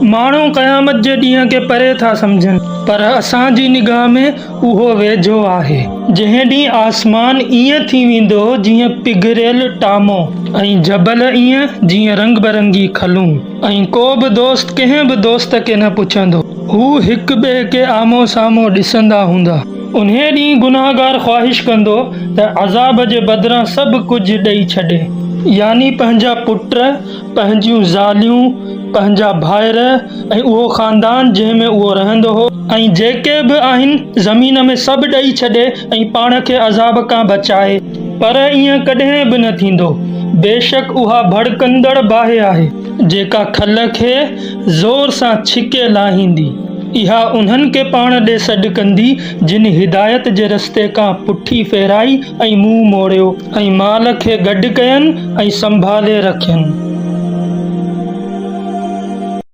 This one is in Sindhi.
ماڻهو قيامت جي ڏينهن کي پري ٿا سمجهن، پر اسان جي نگاهه ۾ اهو ويجهو آهي. جنهن ڏينهن آسمان ائين ٿي ويندو جيئن پگهريل ٽامو. ۽ جبل ائين جيئن رنگ برنگي کلون. ۽ ڪو به دوست ڪنهن به دوست کي نه پڇندو. هو هڪ ٻئي کي آمهون سامهون ڏسندا هوندا. انهيء ڏينهن گنهگار خواهش ڪندو ته عذاب جي بدران سڀ ڪجهه ڏئي ڇڏي. يعني پنهنجا پٽ، پنهنجيون زاليون، پنهنجا ڀائر ۽ اهو خاندان جنهن ۾ اهو رهندو هو، ۽ جيڪي به آهن زمين ۾ سڀ ڏئي ڇڏي ۽ پاڻ کي عذاب کان بچائي، پر ائين ڪڏهن به نه ٿيندو، بيشڪ اها ڀڙڪندڙ باهه آهي، جيڪا کل کي زور سان ڇڪي لاهيندي. اها انهن کي پاڻ ڏي سڏ ڪندي، جن هدايت جي رستي کان پٺي ڦيرائي ۽ منهن موڙيو. ۽ مال کي گڏ ڪين ۽ سنڀالي رکين.